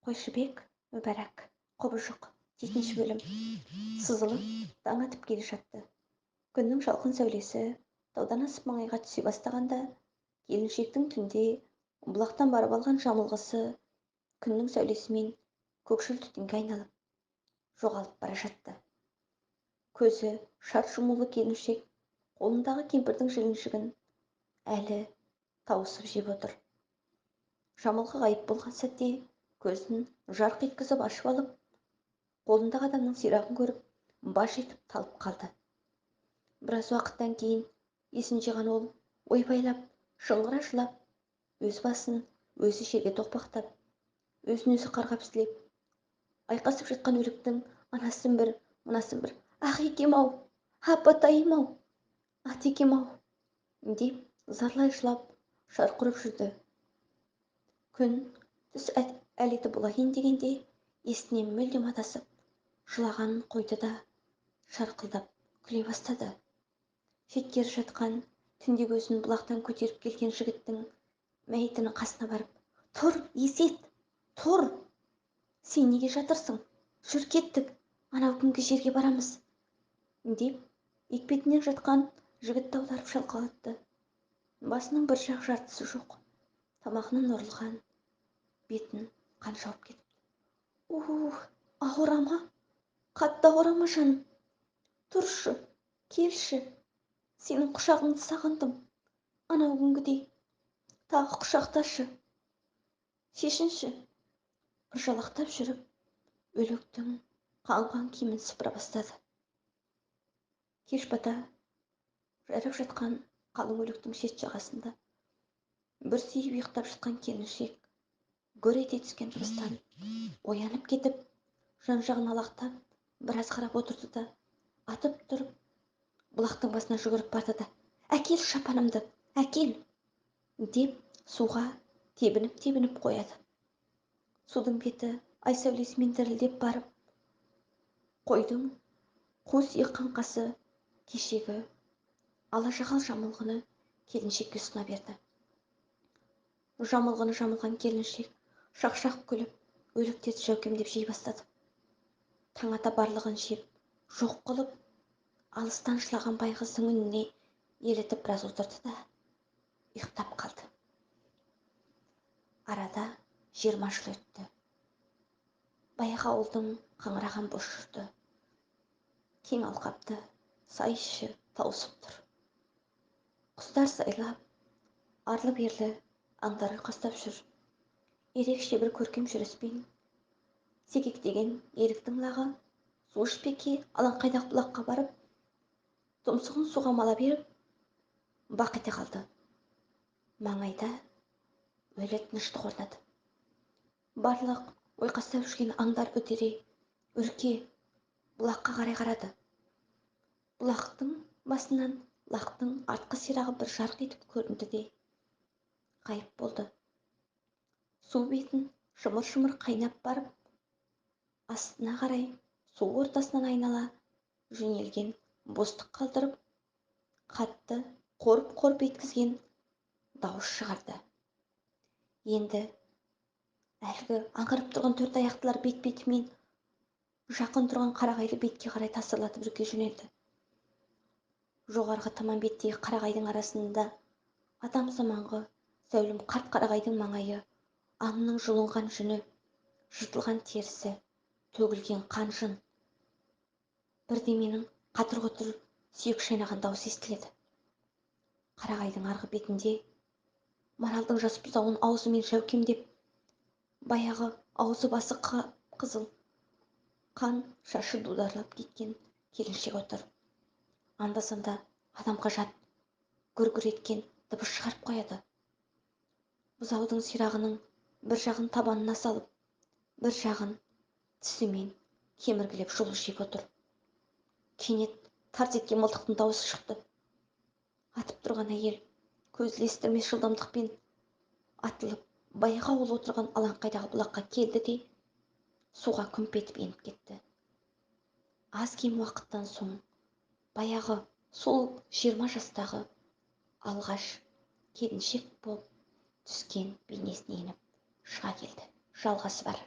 Қойшыбек Мүбәрак. Құбыжық. 7 бөлім. Сызылып, таң атып келе жатты. Күннің жалқын сәулесі таудан асып маңайға түсе бастағанда, келіншектің түнде бұлақтан барып алған жамылғысы күннің сәулесімен көкшіл түтінге айналып, жоғалып бара жатты. Көзі шарт жұмулы келіншек қолындағы кемпірдің жіліншігін әлі тауысып жеп отыр. Жамылғы ғайып болған сәтте көзін жарқ еткізіп ашып алып, қолындағы адамның сирағын көріп, баш етіп талып қалды. Біраз уақыттан кейін есін жиған ол ойбайлап, шыңғыра жылап, өз басын өзі жерге тоқпақтап, өзін өзі қарғап сілеп, айқасып жатқан өліктің анасын бір, мынасын бір, ақ екем-ау, апатайым-ау, атекем-ау деп зарлай жылап, шарқ ұрып жүрді. Күн түс әлеті болайын дегенде есінен мүлдем адасып, жылағанын қойды да шарқылдап күле бастады. Шеткері жатқан түнде көзін бұлақтан көтеріп келген жігіттің мәйітінің қасына барып, «Тұр, Есет, тұр! Сен неге жатырсың? Жүр кеттік, анау күнгі жерге барамыз!» деп екпетінен жатқан жігітті аударып шалқалатты. Басының бір жақ жартысы жоқ, тамағынан ұрылған, бетін қан жауып кетіпті. «Ух, ауыра ма? Қатты ауыра ма, жаным? Тұршы, келші, сенің құшағыңды сағындым, анау күнгідей тағы құшақташы, шешінші!» Ыржалақтап жүріп, өліктің қанған киімін сыпыра бастады. Кеш бата жайрап жатқан қалың өліктің шет жағасында бір сүйіп ұйықтап жатқан келіншек гүр ете түскен дыбыстан оянып кетіп, жан-жағын алақтап, біраз қарап отырды да, атып тұрып, бұлақтың басына жүгіріп барды да, «Әкел шапанымды, әкел!» деп суға тебініп-тебініп қояды. Судың беті ай сәулесімен дірілдеп барып, қойдың қу сүйек қаңқасы кешегі алажағал жамылғыны келіншекке ұсына берді. Жамылғыны жамылған келіншек шақ-шақ күліп, өліктерді жәукемдеп жей бастады. Таң ата барлығын жеп, жоқ қылып, алыстан жылаған байғыздың үніне елітіп біраз отырды да, ұйықтап қалды. Арада 20 жыл өтті. Баяғы ауылдың қаңыраған бос жұрты, кең алқапты сай іші тауысып тұр. Құстар сайлап, арлы-берлі аңдар ұйқастап жүр. Ерекше бір көркем жүріспен секектеген еліктің лағы су ішпекке алаңқайдағы бұлаққа барып, тұмсығын суға мала беріп, бақ ете қалды. Маңайда өлі тыныштық орнады. Барлық ойқастап жүрген аңдар үдере, үрке бұлаққа қарай қарады. Бұлақтың басынан лақтың артқы сирағы бір жарқ етіп көрінді де, ғайып болды. Су бетін шымыр-шымыр қайнап барып, астына қарай су ортасынан айнала жөнелген бостық қалдырып, қатты қорып-қорып еткізген дауыс шығарды. Енді әлгі аңырып тұрған төрт аяқтылар бет-бетімен жақын тұрған қарағайлы бетке қарай тасырлатып үрке жөнелді. Жоғарғы таман беттегі қарағайдың арасында адам заманғы зәулім қарт қарағайдың маңайы, аңның жұлынған жүні, жыртылған терісі, төгілген қан жын. Бірдеменің қатыр-құтыр сүйек шайнаған даусы естіледі. Қарағайдың арғы бетінде маралдың жас бұзауын аузымен жәукемдеп, баяғы аузы басы қызыл, қан шашы дударлап кеткен келіншек отыр. Анда-санда адамға жат гүр-гүр еткен дыбыс шығарып қояды. Бұзаудың сирағының бір жағын табанына салып, бір жағын тісімен кеміргілеп жұлып жеп отыр. Кенет тарс еткен мылтықтың дауысы шықты. Атып тұрған әйел көз ілестірмес жылдамдықпен атылып, баяғы ауыл отырған алаңқайдағы бұлаққа келді де, суға күмп етіп еніп кетті. Аз-кем уақыттан соң баяғы сол 20 жастағы алғаш келіншек болып түскен бейнесіне еніп шыға келді. Жалғасы бар.